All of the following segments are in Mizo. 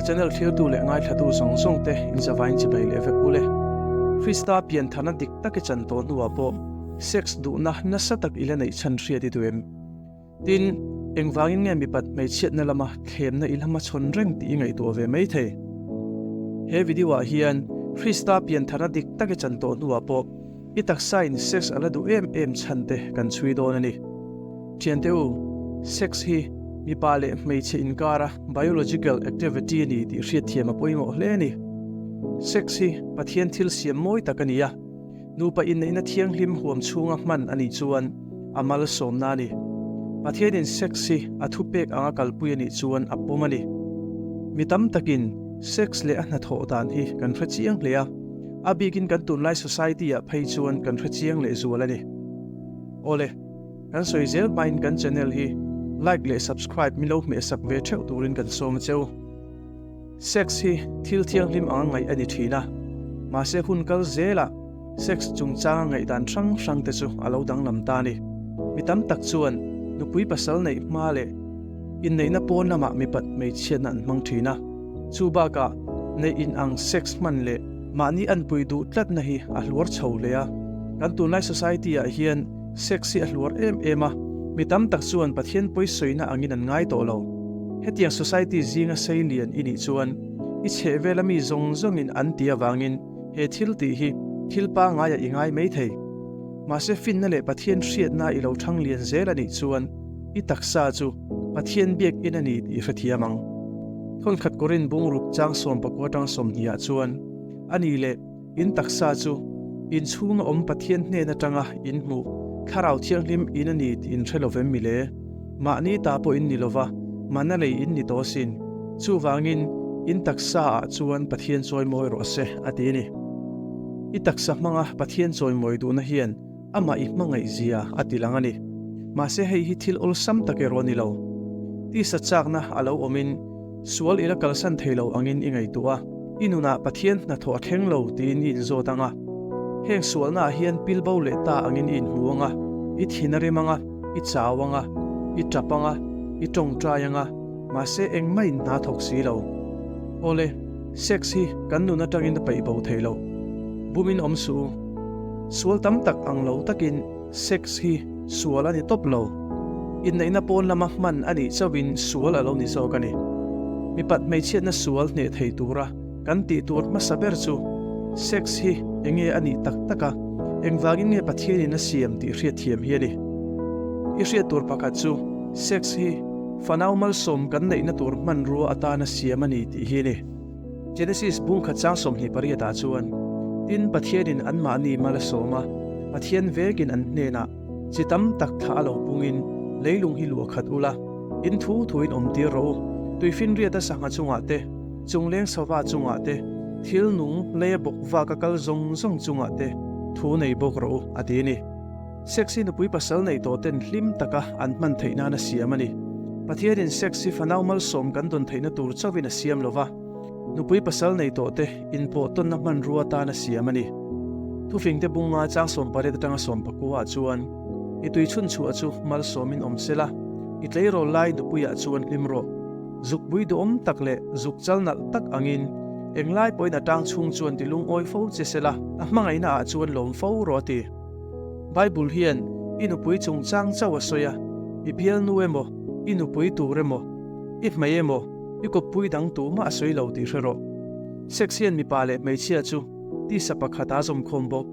channel thlirtu leh ngaithlatu zawng zawng te in zavain chibai leh vek u le. Krista piantharna dik tak i chan tawh hnuah pawh sex duhna nasa tak i la neih chhan hriat i duh em? Tin, engvangin nge mipat hmeichhiatna lama thlemna i la hmachhawn reng tih i ngaihtuah ve mai thei? He video ah hian Krista piantharna dik tak i chan tawh hnuah pawh i taksa in sex a la duh em em chhan te kan chhui dawn a ni. Thiante u, sex hi mipa leh hmeichhe inkara biological activity a ni tih hriatthiam a pawimawh hle a ni. Sex hi Pathian thil siam mawi tak a ni a, nupa inneihna thianghlim huam chhunga hman a nih chuan a malsawmna a ni. Pathianin sex hi a thupek anga kalpui a nih chuan a pawm a ni. Mi tam takin sex leh a hnathawh dan hi kan hre chiang hle a, a bikin kan tunlai society-ah phei chuan kan hre chiang lehzual a ni. Awle. Kan sawi zel hmain kan channel hi like leh subscribe min lo hmehsak ve theuh turin kan sawm a cheu. Sex hi thil thianghlim anga ngaih a ni thin a, mahse hun kal zelah sex chungchanga ngaihdan hrang hrang te chu a lo danglam ta a ni. Mi tam tak chuan nupui pasal neih hma leh inneihna pawn lamah mipat hmeichhiatna an hmang thin a, chu bakah neih inang sex hman leh mahni anpui duh tlatna hi a hluar chho hle a. Kan tunlai society ah hian Sex hi a hluar em em a, mi tam tak chuan Pathian pawisawina angin an ngai tawh lo. Hetiang society zinga sei lian i nih chuan i chhehvela mi zawng zawngin an ti avangin he thil tih hi thil pangaiah i ngai mai thei. Mahse finna leh Pathian hriatna i lo thang lian zel a nih chuan i taksa chu Pathian biakinn a ni tih i hrethiam ang. Thawnkhat Korin bungruk chang 19 atang 20 ah chuan a ni leh In taksa chu in chhunga awm Pathian hnen atanga in hmuh Thlarau Thianghlim in a ni tih in hre lovem mi le? Mahni ta pawh in ni lova, mana lei in ni tawh asin. Chuvangin, in taksa ah chuan Pathian chawimawi rawh se, a ti a ni. I taksa hmanga Pathian chawimawi duhna hian amah i hmangaih zia a ti lang a ni. Mahse hei hi thil awlsam tak erawh a ni lo. Tisa chakna a lo awmin sual i la kalsan thei lo angin i ngaihtuah a, i nunah Pathian hnathawh a thleng lo tiin i inzawt ang a. Heng sualnaah hian pilbo leh ta angin i inhmu ang a, i thin a rem ang a, i chau ang a, i tap ang a, i tawngtai ang a, mahse engmah in hna thawk si lo. Awle, sex hi kan nun atangin a peih bo thei lo. Bumin awm suh u. Sual tam tak ang lo takin sex hi sual a ni tawp lo. Inneihna pawn lama hman a nih chauhin sual a lo ni zawk a ni. Mipat hmeichhiatna sual hneh thei tura kan tih tur hmasa ber chu sex hi enge a nih tak tak a, engvangin nge Pathianin a siam tih hriatthiam hi a ni. I hriat tur pakhat chu sex hi fanau malsawm kan neihna tur hmanrua atana siam a ni tih hi a ni. Genesis bung khat chang 28 ah chuan, Tin, Pathianin anmahni mal a sawm a, Pathian vekin an hnenah chi tam tak thla a lo pungin leilung hi luah khat ula, in thu thuin awm tir rawh u, tuifinriata sangha chungah te, chungleng sava chungah te, thil nung leia bawk vaka kal zawng zawng chungah te thu nei bawk rawh u, a ti a ni. Sex hi nupui pasal nei tawh ten hlim taka an hman theih nan a siam a ni. Pathianin sex hi fanau malsawm kan dawn theihna tur chauhin a siam lo va, nupui pasal nei tawh te inpawh tawnna hmanrua atan a siam a ni. Thufingte bunga chang 18 atanga 19 ah chuan, I tui chhunchhuah chu malsawmin awm se la, i tleirawl lai nupuiah chuan hlim rawh. Zukpui duhawm tak leh zuk chal nalh tak angin englai pawhin a tang chhung chuan ti lungawi fo che se la, a hmangaihna ah chuan lawm fo rawh a ti. Bible hian i nupui chungchang chauh a sawi a, i bialnu emaw, i nupui tur emaw, i hmei emaw, i kawppui dang tumah a sawi lo tih hre rawh. Sex hian mipa leh hmeichhia chu tisa pakhat a zawmkhawm bawk.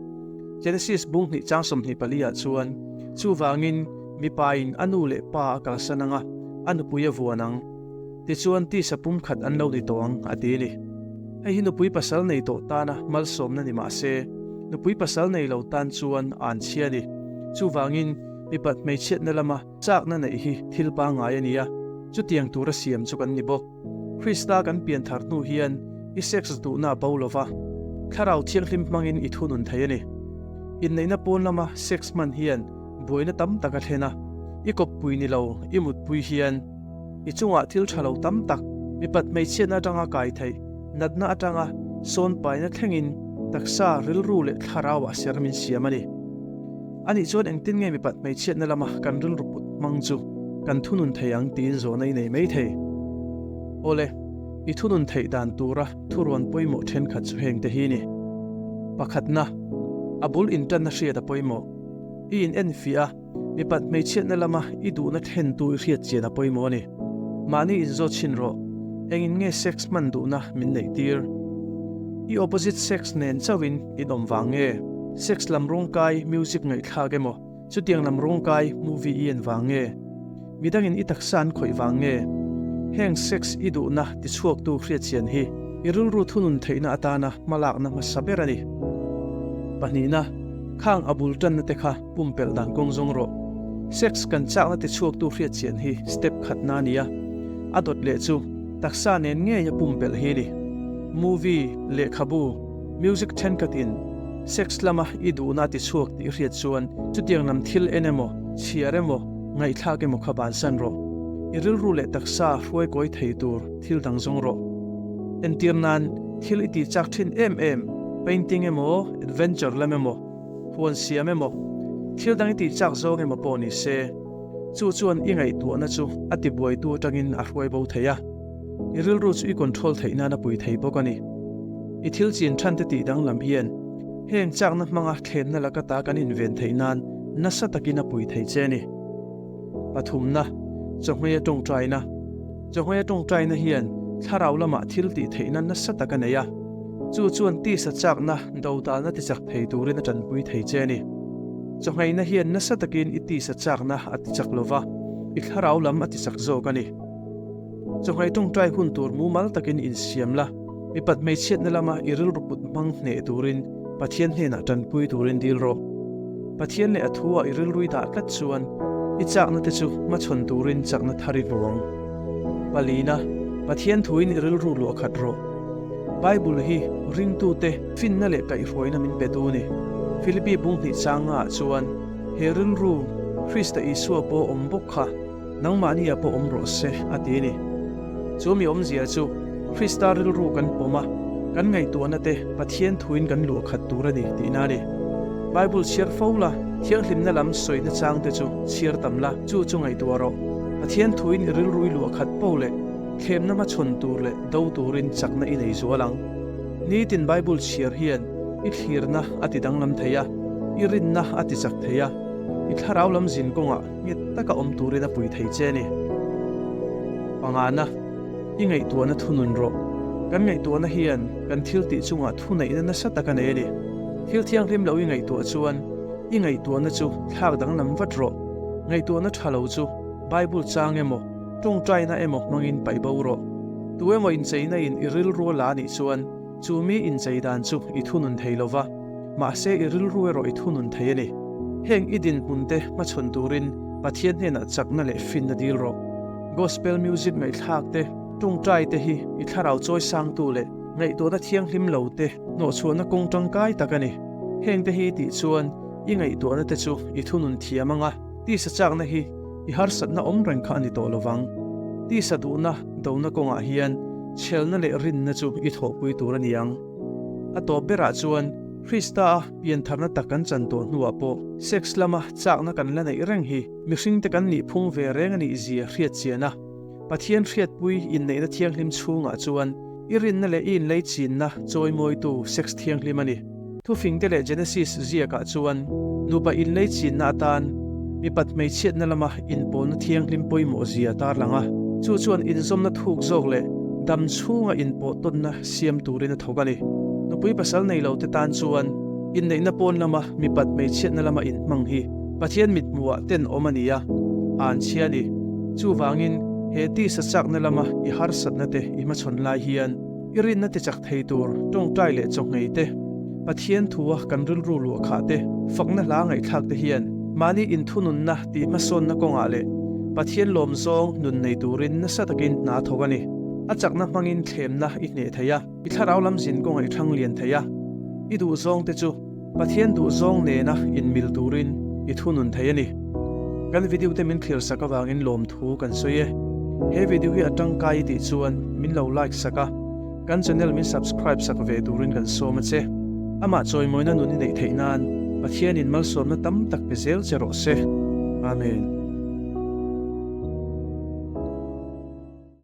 Genesis bung hnih chang 24 ah chuan, Chuvangin mipa in a nu leh pa a kalsan ang a, a nupui a vuan ang. Tichuan tisa pumkhat an lo ni tawh ang, a ti a ni. Hei hi nupui pasal nei tawh tana malsawmna ni mah se, nupui pasal nei lo tan chuan an chhia a ni. Chuvangin, mipat hmeichhiatna lama chakna neih hi thil pangngai a ni a, chutiang tura siam chu kan ni bawk. Krista kan pian thar hnu hian i sex duhna a bo lo va, Thlarau Thianghlim hmangin i thunun thei a ni. Inneihna pawn lama sex hman hian buaina tam tak a thlen a, i kawppui ni lo i mutpui hian, I chungah thil tha lo tam tak, mipat hmeichhiatna atanga kai theih, natna atanga sawn paina thlengin taksa, rilru leh thlarauah ser min siam a ni. Anih chuan engtin nge mipat hmeichhiatna lama kan rilru put hmang chu kan thunun thei ang tiin zawhna i nei mai thei. Awle, I thunun theih dan tura thurawn pawimawh thenkhat chu hengte hi ni. Pakhatna, a bul intanna hriat a pawimawh. I in enfiah a, mipat hmeichhiatna lama i duhna thlentu i hriat chian a pawimawh a ni. Mahni inzawt chhin rawh, engin nge sex hman duhna min neih tir? I opposite sex nen chauhin in awm vang nge? Sex lam rawngkai music ngaihthlak emaw, chutiang lam rawngkai movie i en vang nge? Midangin i taksa an khawih vang nge? Heng sex i duhna tichhuaktu hriatchian hi i rilru thunun theihna atana hmalakna hmasa ber a ni. Pahnihna, khang a bul tanna te kha pumpelh dan kawng zawng rawh. Sex kan chakna tichhuaktu hriatchian hi step khatna a ni a, a dawt leh chu taksa nen ngei a pumpelh hi a ni. Movie, lehkhabu, music thenkhatin sex lama i duhna a tichhuak tih hriat chuan chutiang lam thil en emaw, chhiar emaw, ngaihthlak emaw kha bansan rawh. I rilru leh taksa hruai kawi thei tur thil dang zawng rawh. Entir nan, thil i tih chak thin em em, painting emaw, adventure lam emaw, huan siam emaw, thil dang i tih chak zawng emaw pawh ni se, chu chuan i ngaihtuahna chu a tibuaitu atangin a hruai bo thei a. I rilru chu i control theih nan a pui thei bawk a ni. I thil chin than te tih danglam hian heng chakna hmanga thlenna laka ta kan inven theih nan nasa takin a pui thei che a ni. Pathumna, Chawhmei a tawngtaina. Chawhmei a tawngtaina hian thlarau lamah thil tih theihna nasa tak a nei a, chu chuan tisa chakna dodalna tichak thei turin a tanpui thei che a ni. Chawhmeina hian nasa takin i tisa chakna a tichak lova, i thlarau lam a tichak zawk a ni. Chawhmei tawngtai hun tur mumal takin insiam la, mipat hmeichhiatna lama i rilru put hmang hneh turin Pathian hnenah tanpui turin dil rawh. Pathian leh a thu-ah i rilrui dah tlat chuan i chakna te chu hmachhawn turin chakna thar i hmu ang. Palina, Pathian thuin i rilru luah khat rawh. Bible hi ringtute finna leh kaihhruaina min pe tu a ni. Philippi bung hnih changa ah chuan he rilru Krista Isua pawh awm bawk kha Nangmahnia pawh awm rawh se, a ti a ni. Chu mi awmzia chu Krista rilru kan pawm a, kan ngaihtuahna te Pathian thuin kan luah khat tur a ni tihna a ni. Bible chhiar fo la, thianghlimna lam sawina chang te chu chhiar tam la, chu chu ngaihtuah rawh. Pathian thuin i rilru i luah khat po leh thlemna hmachhawn tur leh do turin chakna i nei zual ang. Nitin Bible chhiar hian i thlirna a ti danglam thei a, i rinna a ti chak thei a, i thlarau lam zin kawngah Nghet taka awm turin a pui thei che a ni. Pangana, i ngaihtuahna thunun rawh. Kan ngaihtuahna hian kan thil tih chungah thuneihna nasa tak a nei a ni. Thil thianghlim lo i ngaihtuah chuan i ngaihtuahna chu thlak danglam vat rawh. Ngaihtuahna tha lo chu Bible chang emaw, tawngtaina emaw hmangin paih bo rawh. Tu emaw incheina in i rilru a la a nih chuan chu mi inchei dan chu i thunun thei lo va. Mahse i rilru erawh i thunun thei a ni. Heng i dinhmun te hmachhawn turin Pathian hnenah chakna leh finna dil rawh. Gospel music ngaihthlak te, tawngtai te hi i thlarau chawi sangtu leh ngaihtuahna thianghlim lo te hnawhchhuahna kawng tangkai tak a ni. Heng te hi tih chuan i ngaihtuahna te chu i thunun thiam anga tisa chakna hi i harsatna awm reng kha a ni tawh lovang. Tisa duhna dona kawngah hian chhelna leh rinna chu i thawhpui tur a ni ang. A tawp berah chuan Krista-a piantharna tak kan chan tawh hnuah pawh sex lama chakna kan la neih reng hi mihringte kan nih phung ve reng a nih zia hriat chian a. Pathian hriatpui inneihna thianghlim chhungah chuan i rinna leh i inlei chinna chawimawitu sex thianghlim a ni. Thufingte leh Genesis ziakah chuan nupa inlei chinna atan mipat hmeichhiatna lama inpawlna thianghlim pawimawh zia a tarlang a, chu chuan inzawmna thuk zawk leh dam chhunga inpawh tawnna siam turin a thawk a ni. Nupui pasal nei lote tan chuan inneihna pawn lama mipat hmeichhiatna lama inhmang hi Pathian mithmuhah tenawm a ni a, an chhia a ni. Chuvangin he tisa chakna lama i harsatna te i hmachhawn lai hian, I rinna tichak thei tur tawngtai leh chawhngei te, Pathian thua kan rilru luah khah te, fakna hla ngaihthlak te hian mahni inthununna tih hmasawnna kawngah leh Pathian lawmzawng nun nei turin nasa takin hna thawk a ni. A chakna hmangin thlemna i hneh thei a, i thlarau lam zin kawngah i thang lian thei a, i duhzawng te chu Pathian duhzawng nena inmil turin i thunun thei a ni. Kan video te min thlir sak avangin lawmthu kan sawi e. He video hi a tangkai i tih chuan min lo like sak a, kan channel min subscribe sak ve turin kan sawm a che. Amah chawimawina nun i neih theih nan Pathianin malsawmna tam tak pe zel che rawh se. Amen.